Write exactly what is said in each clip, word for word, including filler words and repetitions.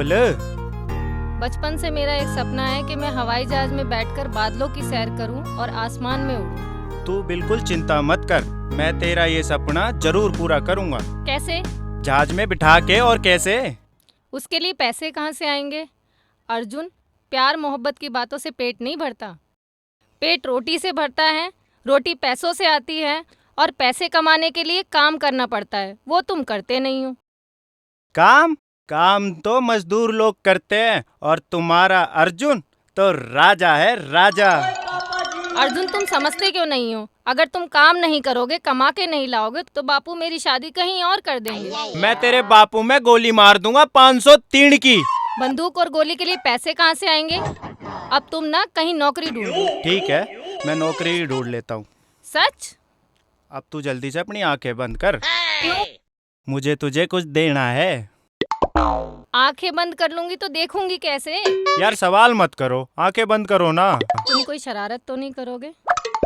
बोल। बचपन से मेरा एक सपना है कि मैं हवाई जहाज में बैठकर बादलों की सैर करूं और आसमान में उड़ूं। तू बिल्कुल चिंता मत कर, मैं तेरा ये सपना जरूर पूरा करूंगा। कैसे? जहाज में बिठा के। और कैसे? उसके लिए पैसे कहाँ से आएंगे? अर्जुन, प्यार मोहब्बत की बातों से पेट नहीं भरता। पेट रोटी से भरता है, रोटी पैसों से आती है, और पैसे कमाने के लिए काम करना पड़ता है, वो तुम करते नहीं हो। काम? काम तो मजदूर लोग करते हैं, और तुम्हारा अर्जुन तो राजा है, राजा। अर्जुन, तुम समझते क्यों नहीं हो? अगर तुम काम नहीं करोगे, कमा के नहीं लाओगे, तो बापू मेरी शादी कहीं और कर देंगे। मैं तेरे बापू में गोली मार दूंगा, पाँच सौ तीन की। बंदूक और गोली के लिए पैसे कहाँ से आएंगे? अब तुम ना कहीं नौकरी ढूंढो। ठीक है, मैं नौकरी ही ढूंढ लेता हूँ। सच? अब तू जल्दी से अपनी आंखें बंद कर। क्यों? मुझे तुझे कुछ देना है। आंखें बंद कर लूंगी तो देखूंगी कैसे? यार, सवाल मत करो, आंखें बंद करो ना। तुम कोई शरारत तो नहीं करोगे?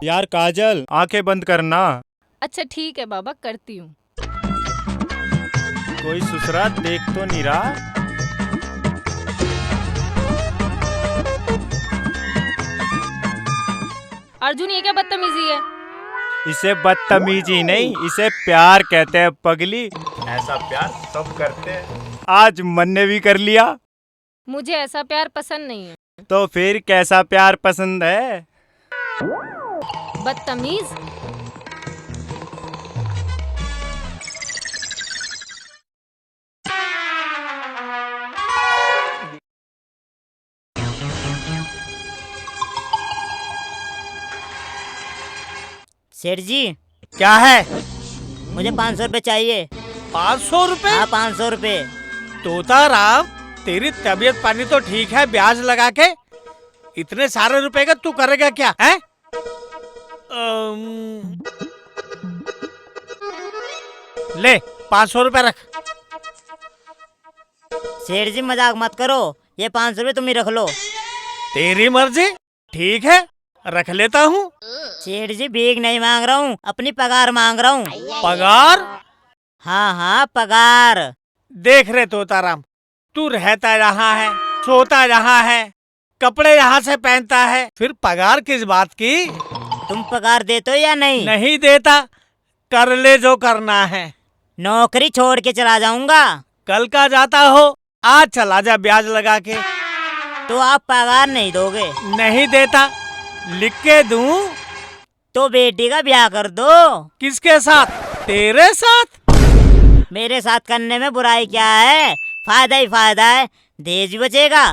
यार काजल, आंखें बंद करना। अच्छा ठीक है बाबा, करती हूँ। कोई सुसरा देख तो नहीं रहा? अर्जुन, ये क्या बदतमीजी है? इसे बदतमीजी नहीं, इसे प्यार कहते हैं पगली। ऐसा प्यार सब करते हैं। आज मन्ने भी कर लिया। मुझे ऐसा प्यार पसंद नहीं है। तो फिर कैसा प्यार पसंद है? बदतमीज। सेठ जी। क्या है? मुझे पाँच सौ रुपए चाहिए। पाँच सौ रुपए? हाँ, पाँच सौ रुपए। तोता राम, तेरी तबीयत पानी तो ठीक है, ब्याज लगा के इतने सारे रुपए का तू करेगा क्या, हैं? अम, ले, पाँच सौ रुपए रख। सेठ जी, मजाक मत करो, ये पाँच सौ रुपए तुम ही रख लो। तेरी मर्जी, ठीक है, रख लेता हूँ। सेठ जी, भीख नहीं मांग रहा हूँ, अपनी पगार मांग रहा हूँ। पगार? हाँ, हाँ, पगार। देख रे तोताराम, तू रहता यहाँ है, सोता यहाँ है, कपड़े यहाँ से पहनता है, फिर पगार किस बात की? तुम पगार देते हो या नहीं? नहीं देता, कर ले जो करना है। नौकरी छोड़ के चला जाऊंगा। कल का जाता हो, आज चला जा ब्याज लगा के। तो आप पगार नहीं दोगे? नहीं देता, लिख के दूं? तो बेटी का ब्याह कर दो। किसके साथ? तेरे साथ? मेरे साथ करने में बुराई क्या है, फायदा ही फायदा है, दहेज भी बचेगा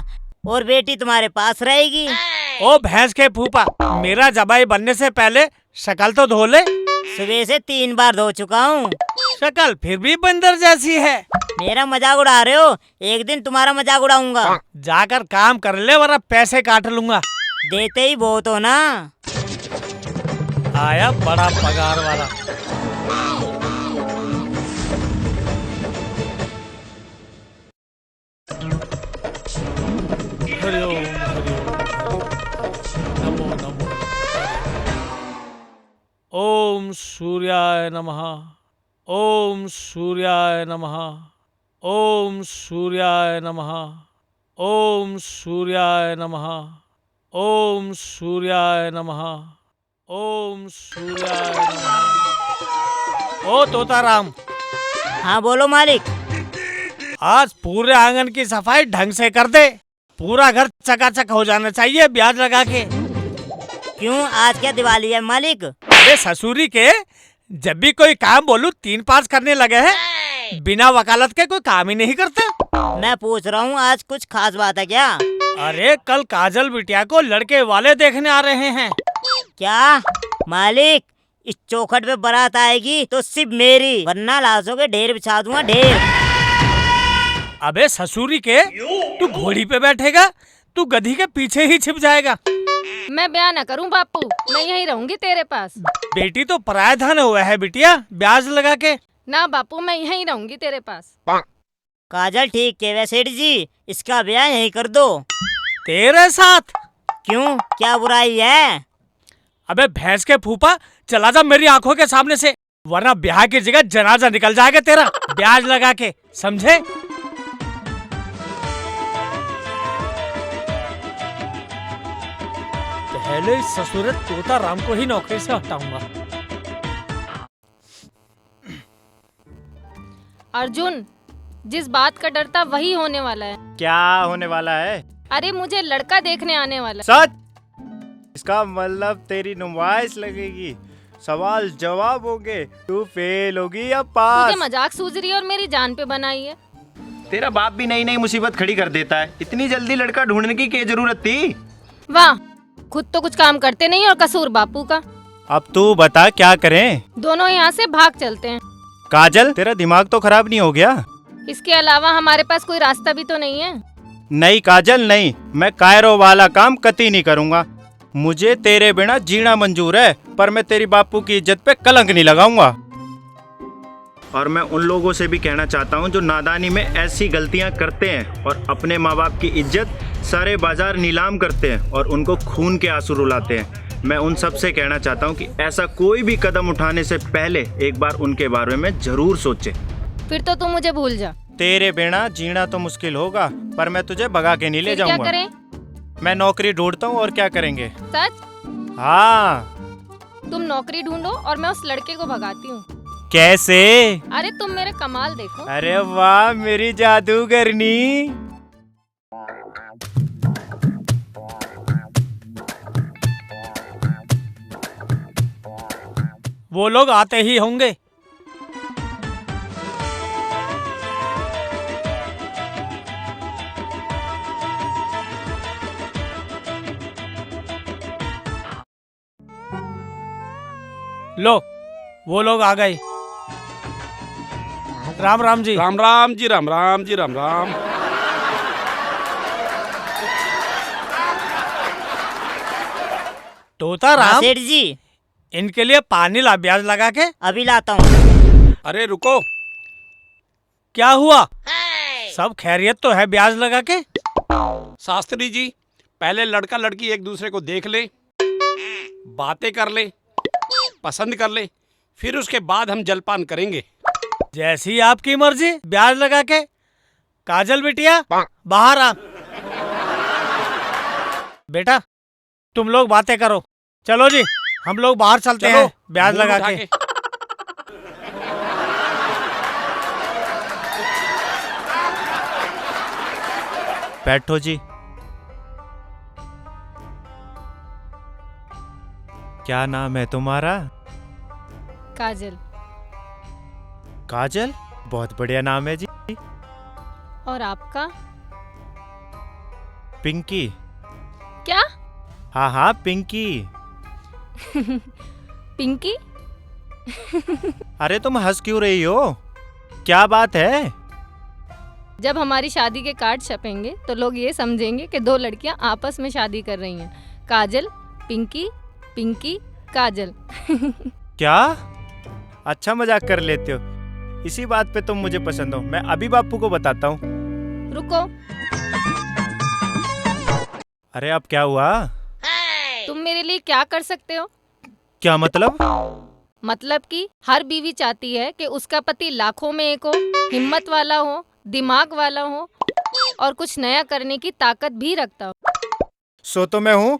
और बेटी तुम्हारे पास रहेगी। ओ भैंस के फूफा, मेरा जवाई बनने से पहले शकल तो धो ले। सुबह से तीन बार धो चुका हूँ। शकल फिर भी बंदर जैसी है। मेरा मजाक उड़ा रहे हो? एक दिन तुम्हारा मजाक उड़ाऊंगा। जाकर काम कर ले, वरना पैसे काट लूंगा। देते ही बहुत हो ना। आया बड़ा पगार वाला। हरि ओम, हरि ओम, हरि ओम। नमो, नमो। ओम सूर्याय नमः। ओम सूर्याय नमः। ओम सूर्याय नमः। ओम सूर्याय नमः। ओम सूर्याय नमः। ओम सूर्याय नमः। ओ तोताराम। हाँ, बोलो मालिक। आज पूरे आंगन की सफाई ढंग से कर दे, पूरा घर चकाचक हो जाना चाहिए ब्याज लगा के। क्यों, आज क्या दिवाली है मालिक? अरे ससुरी के, जब भी कोई काम बोलूं, तीन पांच करने लगे हैं। बिना वकालत के कोई काम ही नहीं करता। मैं पूछ रहा हूँ, आज कुछ खास बात है क्या? अरे, कल काजल बिटिया को लड़के वाले देखने आ रहे हैं। क्या मालिक, इस चौखट पे बारात आएगी तो सिर्फ मेरी, वरना लाशों के ढेर बिछा दूंगा, ढेर। अबे ससुरी के, तू घोड़ी पे बैठेगा, तू गधी के पीछे ही छिप जाएगा। मैं ब्याह ना करूं बापू, मैं यहीं रहूंगी तेरे पास। बेटी तो पराया धन हुआ है बिटिया, ब्याज लगा के। ना बापू, मैं यहीं रहूंगी तेरे पास। काजल ठीक कहवे सेठ जी, इसका ब्याह यहीं कर दो। तेरे साथ? क्यों, क्या बुराई है? अबे भैंस के फूफा, चला जा मेरी आंखों के सामने से, वरना ब्याह की जगह जनाजा निकल जाएगा तेरा, ब्याज लगा के, समझे? पहले इस ससुरे तोता राम को ही नौकरी से हटाऊंगा। अर्जुन, जिस बात का डर था वही होने वाला है। क्या होने वाला है? अरे, मुझे लड़का देखने आने वाला है। सच? इसका मतलब तेरी नुमाइश लगेगी, सवाल जवाब होंगे, तू फेल होगी या पास? तुझे मजाक सूझ रही है और मेरी जान पे बनाई है। तेरा बाप भी नई नई मुसीबत खड़ी कर देता है, इतनी जल्दी लड़का ढूंढने की क्या जरूरत थी? वाह, खुद तो कुछ काम करते नहीं और कसूर बापू का। अब तू बता क्या करें? दोनों यहाँ से भाग चलते हैं। काजल, तेरा दिमाग तो खराब नहीं हो गया? इसके अलावा हमारे पास कोई रास्ता भी तो नहीं है। नहीं काजल नहीं, मैं कायरो वाला काम कतई नहीं करूंगा। मुझे तेरे बिना जीना मंजूर है, पर मैं तेरी बापू की इज्जत पे कलंक नहीं लगाऊंगा। और मैं उन लोगों से भी कहना चाहता हूँ जो नादानी में ऐसी गलतियाँ करते हैं और अपने माँ बाप की इज्जत सारे बाजार नीलाम करते हैं और उनको खून के आंसू रुलाते हैं। मैं उन सब से कहना चाहता हूँ कि ऐसा कोई भी कदम उठाने से पहले एक बार उनके बारे में जरूर सोचें। फिर तो तू मुझे भूल जा। तेरे बिना जीना तो मुश्किल होगा, पर मैं तुझे भगा के नहीं ले जाऊंगा। फिर क्या करें? मैं नौकरी ढूंढता हूँ, और क्या करेंगे? सच? हाँ। तुम नौकरी ढूंढो और मैं उस लड़के को भगाती हूँ। कैसे? अरे, तुम मेरे कमाल देखो। अरे वाह, मेरी जादूगरनी। वो लोग आते ही होंगे। लो, वो लोग आ गए। राम राम जी। राम राम जी, राम राम जी, राम राम। तोता हाँ, राम, सेठ जी। इनके लिए पानी ला ब्याज लगा के। अभी लाता हूँ। अरे रुको। क्या हुआ? सब खैरियत तो है ब्याज लगा के? शास्त्री जी, पहले लड़का लड़की एक दूसरे को देख ले, बातें कर ले, पसंद कर ले, फिर उसके बाद हम जलपान करेंगे। जैसी आपकी मर्जी, ब्याज लगा के। काजल बिटिया, बाहर आ। बेटा, तुम लोग बातें करो। चलो जी, हम लोग बाहर चलते चलो, हैं, ब्याज लगा के। बैठो जी। क्या नाम है तुम्हारा? काजल। काजल? बहुत बढ़िया नाम है जी। और आपका? पिंकी। क्या? हाँ, हाँ, पिंकी। पिंकी? अरे, तुम हंस क्यों रही हो? क्या बात है? जब हमारी शादी के कार्ड छपेंगे, तो लोग ये समझेंगे कि दो लड़कियां आपस में शादी कर रही हैं। काजल, पिंकी, पिंकी, काजल। क्या? अच्छा मजाक कर लेते हो। इसी बात पे तुम मुझे पसंद हो। मैं अभी बापू को बताता हूँ। रुको। अरे, अब क्या हुआ? तुम मेरे लिए क्या कर सकते हो? क्या मतलब? मतलब कि हर बीवी चाहती है कि उसका पति लाखों में एक हो, हिम्मत वाला हो, दिमाग वाला हो और कुछ नया करने की ताकत भी रखता हो। सो तो मैं हूँ,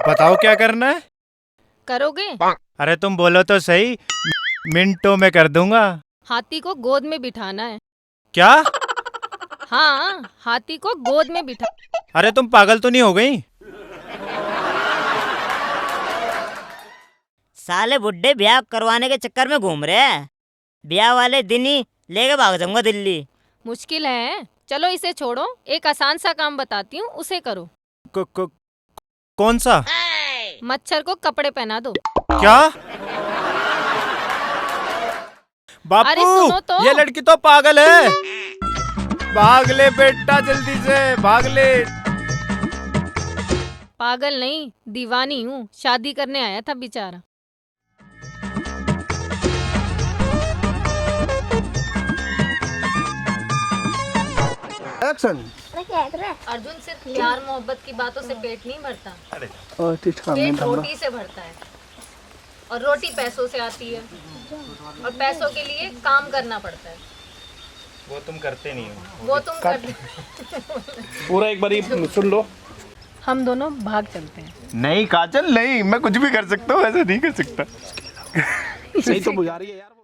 बताओ क्या करना है? करोगे? अरे तुम बोलो तो सही, मिनटों में कर दूंगा। हाथी को गोद में बिठाना है। क्या? हाँ, हाथी को गोद में बिठा। अरे तुम पागल तो नहीं हो गई? साले बुड्ढे ब्याह करवाने के चक्कर में घूम रहे हैं। ब्याह वाले दिन ही लेके भाग जाऊंगा दिल्ली। मुश्किल है, चलो इसे छोड़ो, एक आसान सा काम बताती हूँ, उसे करो। क-, क-, कौन सा? मच्छर को कपड़े पहना दो। क्या? बापू, अरे सुनो तो। ये लड़की तो पागल है। भाग ले बेटा, जल्दी से भाग ले। पागल नहीं, दीवानी हूँ, शादी करने आया था बेचारा। Action। अर्जुन, सिर्फ प्यार मोहब्बत की बातों से पेट नहीं भरता। पेट रोटी से भरता है और रोटी पैसों से आती है और पैसों के लिए काम करना पड़ता है। वो तुम करते नहीं हो। वो तुम करते। पूरा एक बारी सुन लो। हम दोनों भाग चलते हैं। नहीं काजल, नहीं, मैं कुछ भी कर सकता हूँ, ऐसा नहीं कर सकता। सही तो बुझा रही है यार।